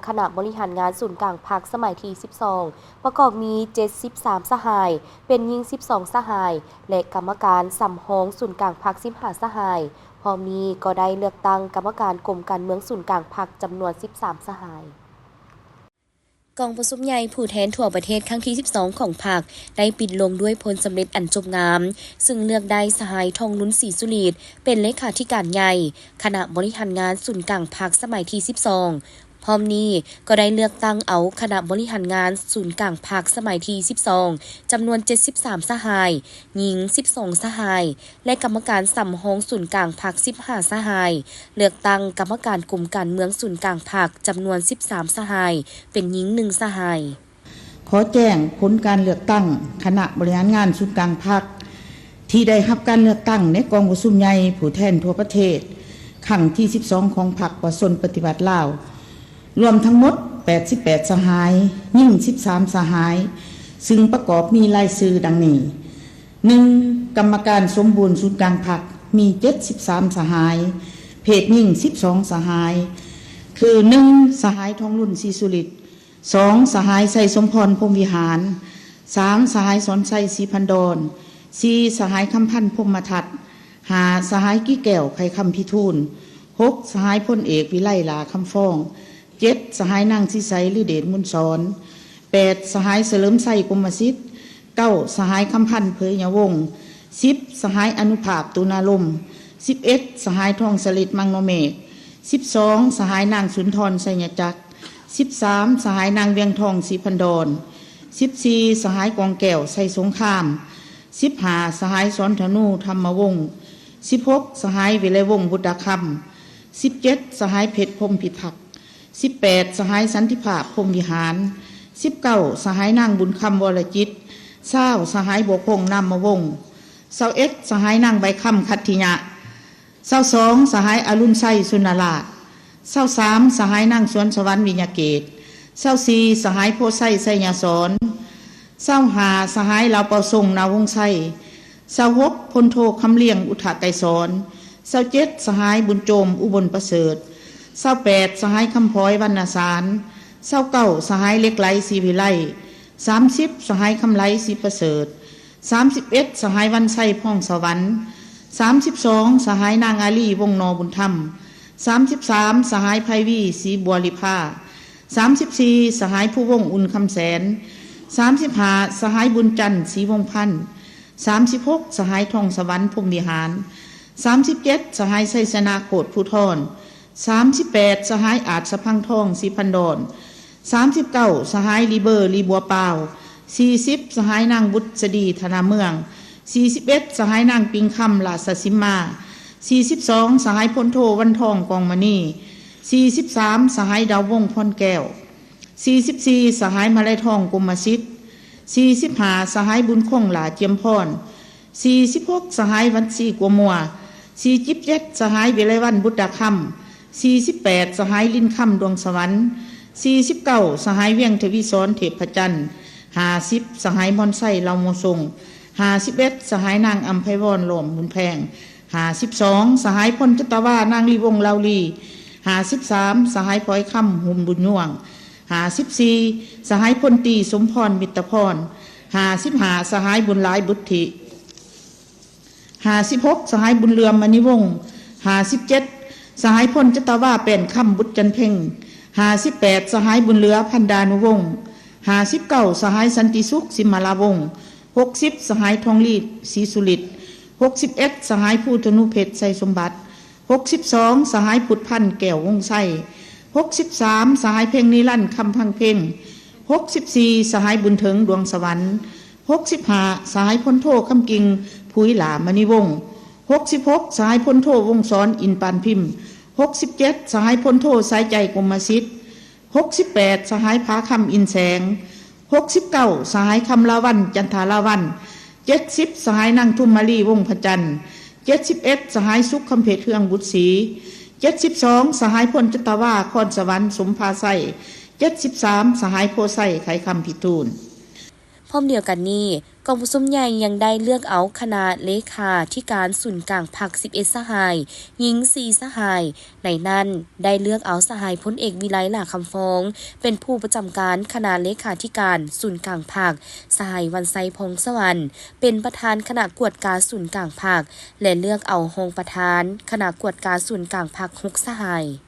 ຄະນະບໍລິຫານງານສູນກາງພັກສະໄໝທີສິບສອງ ປະກອບມີເຈັດສິບສາມສະຫາຍ, ເປັນຍິງສິບສອງສະຫາຍ ແລະ ກຳມະການສຳຮອງສູນກາງພັກສິບຫ້າສະຫາຍ. ພ້ອມນີ້ກໍໄດ້ເລືອກຕັ້ງກຳມະການກົມການເມືອງສູນກາງພັກຈຳນວນສິບສາມສະຫາຍ. ກອງປະຊຸມໃຫຍ່ຜູ້ແທນທົ່ວປະເທດຄັ້ງທີສິບສອງຂອງພັກ ໄດ້ປິດລົງດ້ວຍຜົນສຳເລັດອັນຈົບງາມ, ເຊິ່ງເລືອກໄດ້ສະຫາຍ ທອງລຸນ ສີສຸລິດ ເປັນເລຂາທິການໃຫຍ່ ຄະນະບໍລິຫານງານສູນກາງພັກສະໄໝທີສິບສອງ. ພ້ອມນີ້ກໍໄດ້ເລືອກຕັ້ງເອົາຄະນະບໍລິຫານງານສູນກາງພັກສະໄໝທີສິບສອງ ຈຳນວນເຈັດສິບສາມສະຫາຍ, ຍິງສິບສອງສະຫາຍ ແລະ ກຳມະການສຳຮອງສູນກາງພັກສິບຫ້າສະຫາຍ, ເລືອກຕັ້ງກຳມະການກົມການເມືອງສູນກາງພັກຈຳນວນສິບສາມສະຫາຍ, ເປັນຍິງໜຶ່ງສະຫາຍ. ຂໍແຈ້ງຜົນການເລືອກຕັ້ງຄະນະບໍລິຫານງານສູນກາງພັກ ທີ່ໄດ້ຮັບການເລືອກຕັ້ງໃນກອງປະຊຸມໃຫຍ່ຜູ້ແທນທົ່ວປະເທດ ຄັ້ງທີສິບສອງຂອງພັກປະຊາຊົນປະຕິວັດລາວ ລວມທັງໝົດແປດສິບແປດສະຫາຍ, ຍິງສິບສາມສະຫາຍ, ຊຶ່ງປະກອບມີລາຍຊື່ດັ່ງນີ້: ໜຶ່ງ ກຳມະການສົມບູນສູນກາງພັກ ມີເຈັດສິບສາມສະຫາຍ, ເພດຍິງສິບສອງສະຫາຍ ຄື ໜຶ່ງ ສະຫາຍ ທອງລຸນ ສີສຸລິດ, ສອງ ສະຫາຍ ໄຊສົມພອນ ພົມວິຫານ, ສາມ ສະຫາຍ ສອນໄຊ ສີພັນດອນ, ສີ່ ສະຫາຍ ຄຳພັນ ພົມມະທັດ, ຫ້າ ສະຫາຍ ກີແກ້ວ ໄຂຄຳພິທູນ, ຫົກ ສະຫາຍ ພົນເອກ ວິໄລ ຫຼ້າຄຳຟອງ, ເຈັດ ສະຫາຍ ນາງສີໃສ ລືເດດມູນສອນ, ແປດ ສະຫາຍ ສະເຫຼີມໄຊ ກົມມະສິດ, ເກົ້າ ສະຫາຍ ຄຳພັນ ເຜີຍຍະວົງ, ສິບ ສະຫາຍ ອະນຸພາບ ຕຸນາລົມ, ສິບເອັດ ສະຫາຍ ທອງສະລິດ ມັງໂນເມກ, ສິບສອງ ສະຫາຍ ນາງສຸນທອນ ໄຊຍະຈັກ, ສິບສາມ ສະຫາຍ ນາງ ວຽງທອງ ສີພັນດອນ, ສິບສີ່ ສະຫາຍ ກອງແກ້ວ ໄຊສົງຄາມ, ສິບຫ້າ ສະຫາຍ ສອນທະນູ ທຳມະວົງ, ສິບຫົກ ສະຫາຍ ວິໄລວົງ ບຸດດາຄຳ, ສິບເຈັດ ສະຫາຍ ເພັດ ພົມພິທັກ, ສິບແປດ ສະຫາຍ ສັນຕິພາບ ພົມວິຫານ, ສິບເກົ້າ ສະຫາຍ ນາງ ບຸນຄຳ ວໍລະຈິດ, ຊາວ ສະຫາຍ ບົວຄົງ ນາມມະວົງ, ຊາວເອັດ ສະຫາຍ ນາງ ໃບຄຳ ຂັດທິຍະ, ຊາວສອງ ສະຫາຍ ອະລຸນໄຊ ສຸນນະລາດ, ຊາວສາມ ສະຫາຍ ນາງ ສວນສະຫວັນ ວິຍະເກດ, ຊາວສີ່ ສະຫາຍ ໂພໄຊ ໄຊຍະສອນ, ຊາວຫ້າ ສະຫາຍ ລາວເປົ່າຊົງ ນາວົງໄຊ, ຊາວຫົກ ພົນໂທ ຄຳລຽງ ອຸດທະໄກສອນ, ຊາວເຈັດ ສະຫາຍ ບຸນໂຈມ ອຸບົນປະເສີດ, ຊາວແປດ ສະຫາຍ ຄຳພອຍ ວັນນະສານ, ຊາວເກົ້າ ສະຫາຍ ເຫຼັກໄຫຼ ສີວິໄລ, ສາມສິບ ສະຫາຍ ຄຳໄຫຼ ສີປະເສີດ, ສາມສິບເອັດ ສະຫາຍ ວັນໄຊ ພອງສະຫວັນ, ສາມສິບສອງ ສະຫາຍ ນາງ ອາລີ ວົງໜໍບຸນທຳ, ສາມສິບສາມ ສະຫາຍ ໄພວີ ສີບົວລິພາ, ສາມສິບສີ່ ສະຫາຍ ພູວົງ ອຸ່ນຄຳແສນ, ສາມສິບຫ້າ ສະຫາຍ ບຸນຈັນ ສີວົງພັນ, ສາມສິບຫົກ ສະຫາຍ ທອງສະຫວັນ ພົມວິຫານ, ສາມສິບເຈັດ ສະຫາຍ ໄຊຊະນະ ໂຄດພູທອນ, ສາມສິບແປດ ສະຫາຍ ອາດສະພັງທອງ ສີພັນດອນ, ສາມສິບເກົ້າ ສະຫາຍ ລີເບີ ລີບົວປາວ, ສີ່ສິບ ສະຫາຍ ນາງ ບຸດສະດີ ທະນາເມືອງ, ສີ່ສິບເອັດ ສະຫາຍ ນາງ ປິງຄຳ ລາຊະສິມມາ, ສີ່ສິບສອງ ສະຫາຍ ພົນໂທ ວັນທອງ ກອງມະນີ, ສີ່ສິບສາມ ສະຫາຍ ດາວວົງ ພອນແກ້ວ, ສີ່ສິບສີ່ ສະຫາຍ ມະໄລທອງ ກົມມະສິດ, ສີ່ສິບຫ້າ ສະຫາຍ ບຸນຄົງ ຫຼ້າຈຽມພອນ, ສີ່ສິບຫົກ ສະຫາຍ ວັນຊີ ກົວມົວ, ສີ່ສິບເຈັດ ສະຫາຍ ວິໄລວັນ ບຸດດາຄຳ, ສີ່ສິບແປດ ສະຫາຍ ລິນຄຳ ດວງສະຫວັນ, ສີ່ສິບເກົ້າ ສະຫາຍ ວຽງທະວີສອນ ເທບພະຈັນ, ຫ້າສິບ ສະຫາຍ ມອນໄຊ ເຫຼົ່າໂມຊົງ, ຫ້າສິບເອັດ ສະຫາຍ ນາງ ອຳໄພວອນ ຫຼ້ອມບຸນແພງ, ຫ້າສິບສອງ ສະຫາຍ ພົນຈັດຕະວາ ນາງ ລີວົງ ລາວລີ, ຫ້າສິບສາມ ສະຫາຍ ພອຍຄຳ ຫຸມບຸນຍວງ, ຫ້າສິບສີ່ ສະຫາຍ ພົນຕີ ສົມພອນ ມິດຕະພອນ, ຫ້າສິບຫ້າ ສະຫາຍ ບຸນຫຼາຍ ບຸດທິ, ຫ້າສິບຫົກ ສະຫາຍ ບຸນເຫຼືອມ ມະນີວົງ, ຫ້າສິບເຈັດ ສະຫາຍ ພົນຈັດຕະວາ ແປ້ນຄຳ ບຸດຈັນເພັງ, ຫ້າສິບແປດ ສະຫາຍ ບຸນເຫຼືອ ພັນດານຸວົງ, ຫ້າສິບເກົ້າ ສະຫາຍ ສັນຕິສຸກ ສິມມະລາວົງ, ຫົກສິບ ສະຫາຍ ທອງລີ ສີສຸລິດ, ຫົກສິບເອັດ ສະຫາຍ ພູທະນູເພັດ ໄຊສົມບັດ, ຫົກສິບສອງ ສະຫາຍ ພຸດພັນ ແກ້ວວົງໄຊ, ຫົກສິບສາມ ສະຫາຍ ເພັງນິລັນ ຄຳພັງເພັງ, ຫົກສິບສີ່ ສະຫາຍ ບຸນເຖິງ ດວງສະຫວັນ, ຫົກສິບຫ້າ ສະຫາຍ ພົນໂທ ຄຳກິ່ງ ຜຸຍຫຼ້າ ມະນີວົງ, ຫົກສິບຫົກ ສະຫາຍ ພົນໂທ ວົງສອນ ອິນປານພິມ, ຫົກສິບເຈັດ ສະຫາຍ ພົນໂທ ສາຍໃຈ ກົມມະສິດ, ຫົກສິບແປດ ສະຫາຍ ຜາຄຳ ອິນແສງ, ຫົກສິບເກົ້າ ສະຫາຍ ຄຳລາວັນ ຈັນທາລາວັນ, ເຈັດສິບ ສະຫາຍ ນາງ ທຸມມາລີ ວົງພະຈັນ, ເຈັດສິບເອັດ ສະຫາຍ ສຸກຄຳເພັດ ເຮືອງບຸດສີ, ເຈັດສິບສອງ ສະຫາຍ ພົນຈັດຕະວາ ຄອນສະຫວັນ ສົມພາໄຊ, ເຈັດສິບສາມ ສະຫາຍ ໂພໄຊ ໄຂຄຳພິທູນ. ພ້ອມດຽວກັນນີ້, ກອງປະຊຸມໃຫຍ່ຍັງໄດ້ເລືອກເອົາຄະນະເລຂາທິການສູນກາງພັກສິບເອັດສະຫາຍ, ຍິງສີ່ສະຫາຍ, ໃນນັ້ນໄດ້ເລືອກເອົາສະຫາຍພົນເອກ ວິໄລ ຫຼ້າຄຳຟອງ ເປັນຜູ້ປະຈຳການຄະນະເລຂາທິການສູນກາງພັກ, ສະຫາຍ ວັນໄຊ ພອງສະຫວັນ ເປັນປະທານຄະນະກວດກາສູນກາງພັກ ແລະ ເລືອກເອົາຮອງປະທານຄະນະກວດກາສູນກາງພັກຫົກສະຫາຍ.